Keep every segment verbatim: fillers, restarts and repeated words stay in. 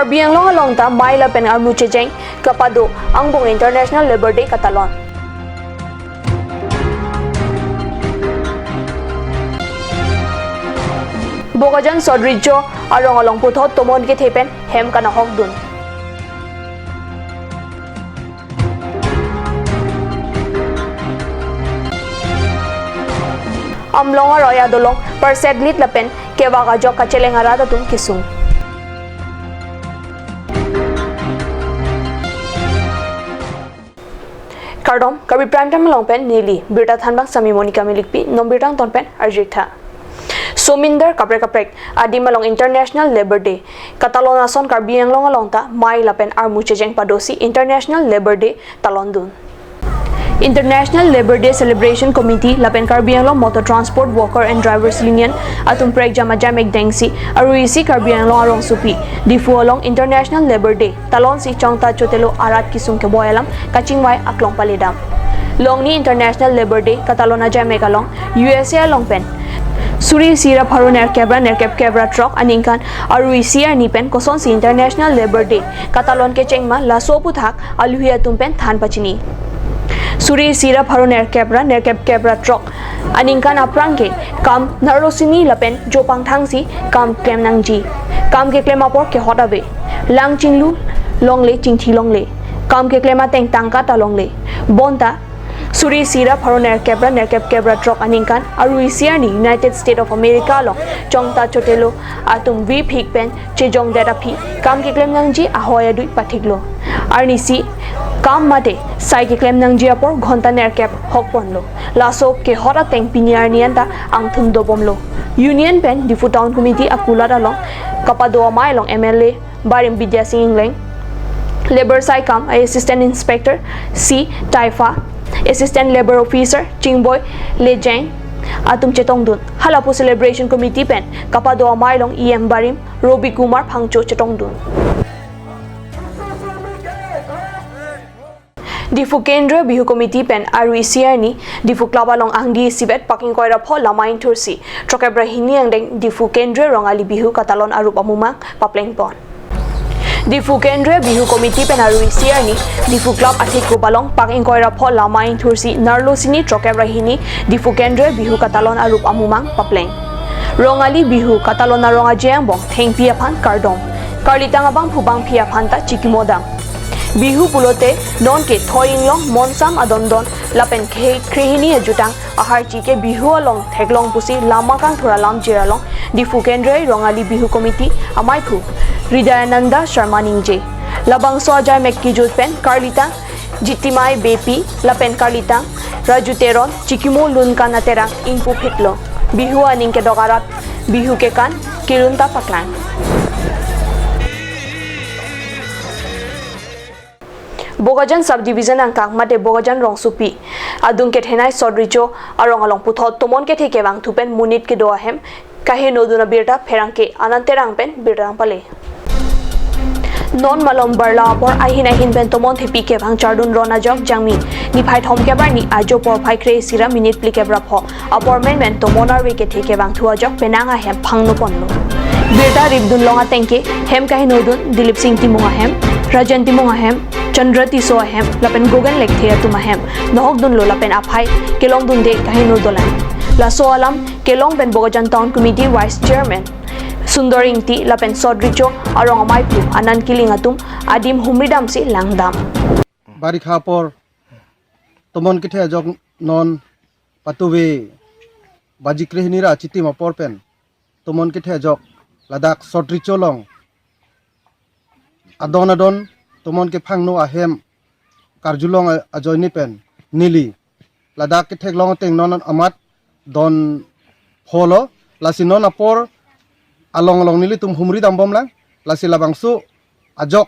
Karbi Anglong along ta mei lapen armu checheng kapado angbong International Labour Day katalon. Bokajan Sot Recho arong along puthot tomon kethe pen hem kanahok dun. Amlong aroi adolong parset lit lapen kevak ajok kacheleng arat atum kesung. Kardom, Karbi Prime Time along pen neli birta thanbang sami Monica Milikpi, non birta angton pen arjik tha. Somindar kaprek kaprek adim along International Labour Day katalon ason Karbi Anglong along ta mei lapen armu checheng padosi International Labour Day talon dun. International Labour Day Celebration Committee lapen Karbi Anglong Motor Transport Worker and Drivers Union atum prekjam ajaimek dengsi aru isi Karbi Anglong arongsopi Diphu along International Labour Day talonsi chongta chotelo arat kesung keboi alam kachingvai aklong paledam. Longni International Labour Day katalon ajaimek along U S A along pen suri isi ra pharo nerkep ra nerkep kep ra throk aningkan aru isi arni pen kosonsi International Labour Day katalon kecheng ma laso aphuthak aluhi atum pen than pachini. Suri isi ra pharo nerkep ra nerkep kep ra throk aningkan aphrang ke kam narlosini lapen jopang thangsi kam klem nangji. Kam keklem apor kehot ave. Lang chinglu longle, chingthi longle. Kam keklem ateng tangka ta longle. Bonta suri isi ra pharo nerkep ra nerkep kep ra throk aningkan aru isi arni United States of America along chongta chotelo atum vip hik pen chejongdet aphi kam keklem nangji ahoi adui pathiklo. Arnisi kam mate sai keklem nangji apor ghonta nerkep hokponlo. Laso kehot ateng pini arni anta angthum dobomlo. Union pen Diphu Town Committee akulat along kapado amei along M L A Barim Bidya Sing Engleng, Labour saikam Assistant Inspector C Taifa, Assistant Labour Officer Chingboi Lejang atum chetongdun. Halapu Celebration Committee pen kapado amei along E M Barim Robi Kumar Phangcho chetongdun. Diphu Kendriya Bihu Committee pen aru isi arni Diphu Club along angdi isivet pak ingkoi ra pho Lamai Ingthursi throkkep ra hini angdeng Diphu Kendriya Rongali Bihu katalon arup amumang paplengpon. Diphu Kendriya Bihu Committee pen aru isi arni Diphu Club athekup along pak ingkoi ra pho Lamai Ingthursi narlosini throkkep ra hini Diphu Kendriya Bihu katalon arup amumang papleng. Rongali Bihu katalon arong aje angbong thengpi aphan kardom. Karlitang abangphu bangphi aphan ta chikimodam. Bihu pulote nonke thoi inglong monsam adondon lapen khe-, krehini ajutang aharchi ke Bihu along theklong pusi lama kangthur alam jir along Diphu Kendriya Rongali Bihu Committee amaiphu Hridayananda Sharma ningje. Labangso ajaimek kejut pen karlitang Jitimai Beypi lapen karlitang Raju Teron chikimo lunkan aterang ingpuphitlo. Bihu aning kedok arat Bihu kekan kirun ta paklang. Bokajan Sub Division angkang mate Bokajan rongsopi adung kethenei Sot Recho arong along puthot tomon kethe kevangthu pen monit kedo ahem kaheno dun abirta pherangke Anand Terang pen birta nangpale. Non malom barla apor ahin ahin pen tomon thepi kevang chardun ron ajok Jangmi niphai thomkep arni ajo porphai kre-isi ra minute phlikep ra pho apor menmen tomon arve kethe kevangthu ajok penang ahem phangno ponlo. Birta ripdun long ateng ke hem kaheno dun Dilip Sing Timung ahem, Rajen Timung ahem, Chandra Tisso ahem lapen Gogen Lekthe atum ahem nohok dunlo lapen aphai kelong dunde kaheno dolang. Laso alam kelong pen Bokajan Town Committee Vice Chairman Sundor Ingti lapen Sot Recho arong amaiphu Anand Killing atum adim humri damsi langdam. Barikha apor tomon kethe ajok non patuve baji krehini ra chitim apor pen tomon kethe ajok ladak Sot Recho along adon adon tomon kephangno ahem karjulong a-, ajoine pen neli ladak ketheklong ateng non amat don pholo, lasi non apor along along nelitum humri dambomlang, lasi labangso ajok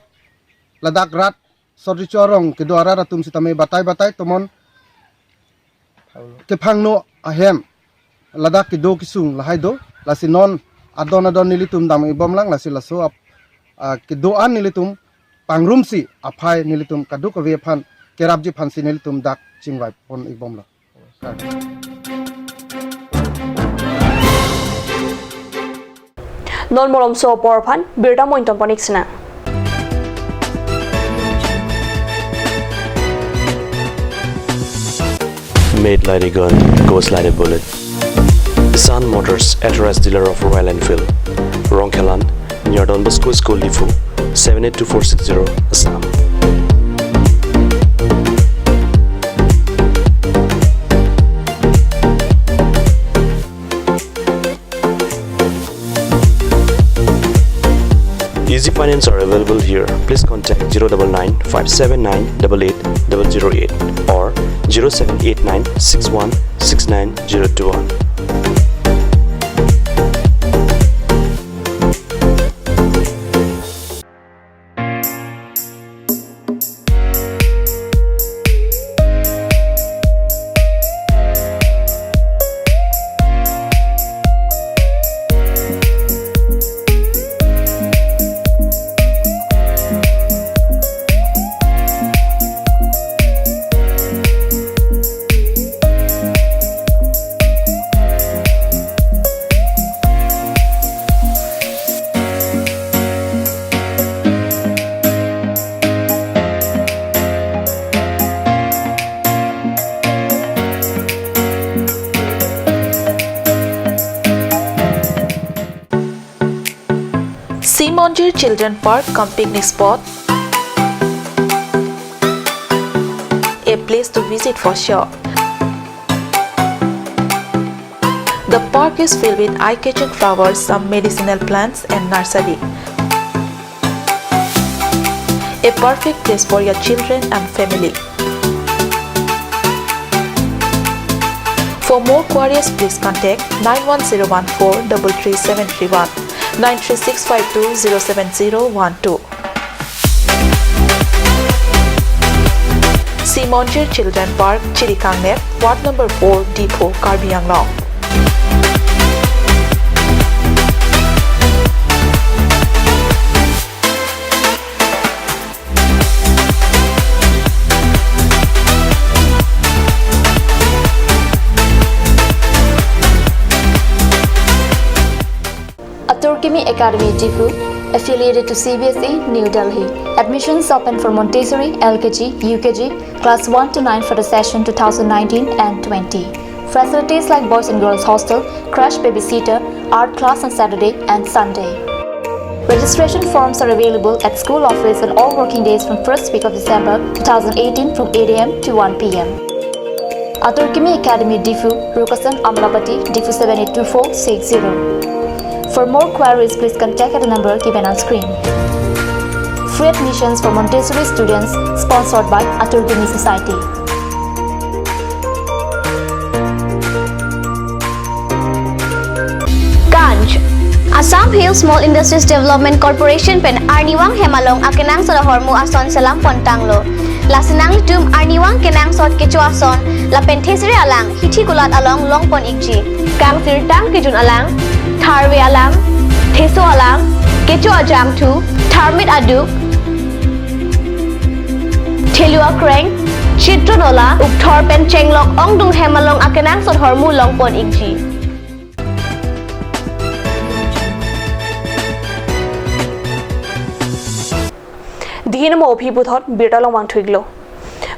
ladak rat Sot Recho arong kedo arat atum sitame batai batai tomon kephangno ahem ladak kedo kesung lahai do, lasi non adon adon nelitum dam-ibomlang, lasi laso ap-, ah, kedo an nelitum pangrumsi aphai nelitum kadokave aphan kerapji aphansi nelitum dak chingvai pon-ibomlo. Non malomso apor aphan birta mointon ponik sina. Made like a gun, goes like a bullet. Sun Motors, authorized dealer of Royal Enfield. Rongkhelan, near Don Bosco School, Diphu, seven eight two four six zero, Assam. Easy finance are available here. Please contact zero double nine five seven nine double eight double zero eight or zero seven eight nine six one six nine zero two one. Simonjir Children Park cum picnic spot, a place to visit for sure. The park is filled with eye-catching flowers, some medicinal plants and nursery. A perfect place for your children and family. For more queries, please contact nine one zero one four double three seven three one, nine three six five two zero seven zero one two. Simonjir Children Park, Chirikangnep, Ward number four, Diphu, Karbi Anglong. Atur Kimi Academy, Diphu, affiliated to C B S E, New Delhi. Admissions open for Montessori, L K G, U K G, class one to nine for the session two thousand nineteen and twenty. Facilities like boys and girls hostel, crash babysitter, art class on Saturday and Sunday. Registration forms are available at school office on all working days from first week of December two thousand eighteen from eight A M to one P M. Atur Kimi Academy, Diphu, Rukasan Amlapati, Diphu seven eight two four six zero. For more queries, please contact at the number given on screen. Free admissions for Montessori students, sponsored by Atur Kimi Society. Kanj, Assam Hill Small Industries Development Corporation pen arnivang hem along akenangsot ahormu ason selam pon tanglo. Lasi nanglitum arnivang kenangsot kecho ason lapen thesere alang hithi kulat along longpon ikji. Kangsirtang kejun alang, tharve alang, theso alang, kecho ajangthu, tharmit aduk, thelu akreng, chitron ola, ukthor pen chenglok ongdung hem along akenangsot ahormu longpon ikji. Dihini mo aphi puthot birta along vangthuiklo.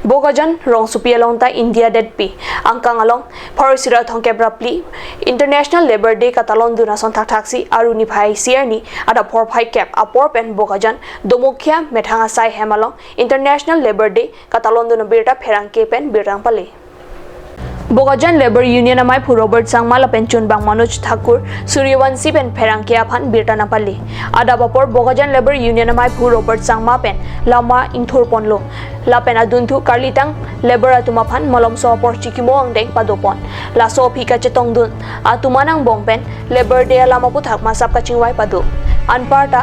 Bokajan rongsopi along ta India detpi angkang along pharo isi ra thomkep ra phli International Labour Day katalondun ason thakthaksi Aru niphai isi arni adap phorphai kep apor pen Bokajan Domokhia methang asai hem along International Labour Day katalondun abirta pherangke pen birta nangpale. Bokajan Labour Union amaiphu Robert Sangma lapen chunbang Manoj Thakur, Suryavanshi pen pherangke aphan birta nangpale. Adap apor Bokajan Labour Union amaiphu Robert Sangma pen lama ingthurponlo. Lapen adunthu karlitang labour atum aphan malomso apor chikimo angdeng padopon. Laso aphi kachetongdun atum anangbong pen Labour Day alam aputhak masap kachingvai pado. Anparta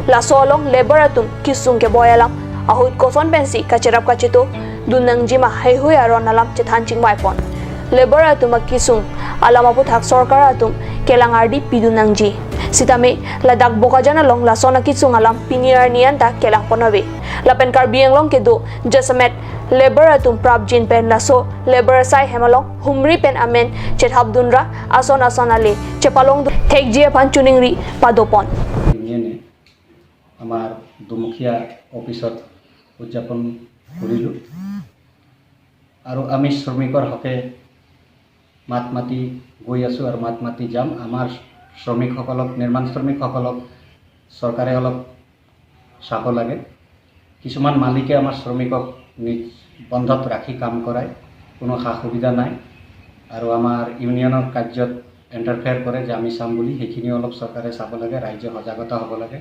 laso along labour atum kesung keboi alam ahut koson pensi kacherap kacheto dun nangji ma heihui aron alam chethan chingvaipon. Labour atum akesung alam aputhak sorkar atum kelang ardi pidun nangji. Sitame ladak Bokajan along lason akesung alam pini arni anta kelangpon ave. Lapen Karbi Anglong kedo jasemet labour atum prapjin pen laso labour asai hem along humri pen amen chethapdun ra ason ason ale chepalongdun thekji aphan choningri padopon. ইউনিয়নে আমাৰ দুমুখীয়া অফিচত উদযাপন কৰিলোঁ। আৰু আমি শ্ৰমিকৰ হকে মাত মাতি গৈ আছোঁ আৰু মাত মাতি যাম। আমাৰ শ্ৰমিকসকলক, নিৰ্মাণ শ্ৰমিকসকলক চৰকাৰে অলপ চাব লাগে। কিছুমান মালিকে আমাৰ শ্ৰমিকক নিজ বন্ধত ৰাখি কাম কৰায়, কোনো সা সুবিধা নাই। আৰু আমাৰ ইউনিয়নৰ কাৰ্যত ইণ্টাৰফেয়াৰ কৰে যে আমি চাম বুলি, সেইখিনিও অলপ চৰকাৰে চাব লাগে, ৰাইজে সজাগতা হ'ব লাগে।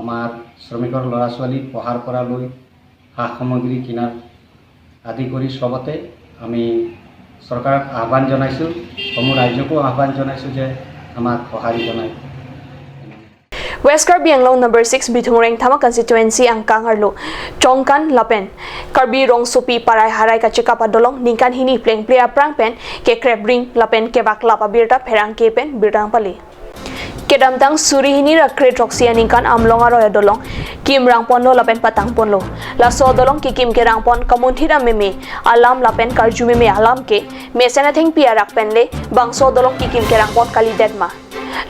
আমাৰ শ্ৰমিকৰ ল'ৰা ছোৱালী পঢ়াৰ পৰা লৈ সা সামগ্ৰী কিনাৰ আদি কৰি সবতে আমি চৰকাৰক আহ্বান জনাইছোঁ, সমূহ ৰাইজকো আহ্বান জনাইছোঁ যে আমাক সঁহাৰি জনায়। West Karbi Anglong number six Bithung Rengthama constituency angkang arlo Chongkan lapen Karbi Rongsopi Parai Harai kachekap adolong ningkan hini plengple aphrang pen kekrep ring lapen kevaklap abirta pherangke pen birta pale. Kedamtang suri hini ra kre throksi aningkan Amlong aroi adolong kim rangponlo lapen patangponlo. Laso adolong kekim kerangpon kamunthit ameme alam lapen karju meme alam ke mesen athengpi arak penle bangso adolong kekim kerangpon kalidet ma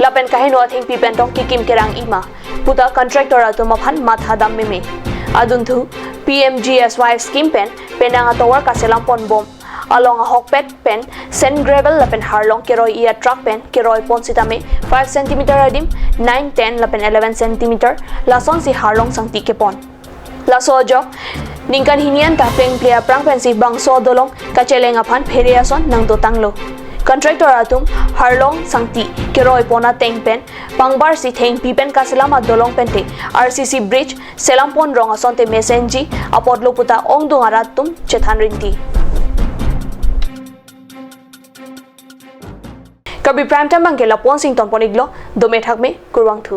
lapen kaheno athengpi pen tong kekim kerang-i ma puta contractor atum aphan mathadam meme. Adunthu P M G S Y scheme pen penang atovar kaselam ponbom along ahokpet pen sand gravel lapen harlong keroi-i atruck pen keroi pon sitame five centimeter adim nine, ten lapen eleven centimeter lasonsi harlong sangti kepon. Laso ajok ningkan hini anta plengple aphrang pensi bangso adolong kacheleng aphan phere ason nangdotanglo. Contractor atum harlong sangti keroi pon ateng pen pangbarsi thengpi pen kaselam adolong pente R C C bridge selam pon rong asonte mesenji apotlo puta ongdung arat atum chethan rinti. Karbi Prime Time abangke lapu-an si ingtonpon-iklo, dome thakme, kurvangthu.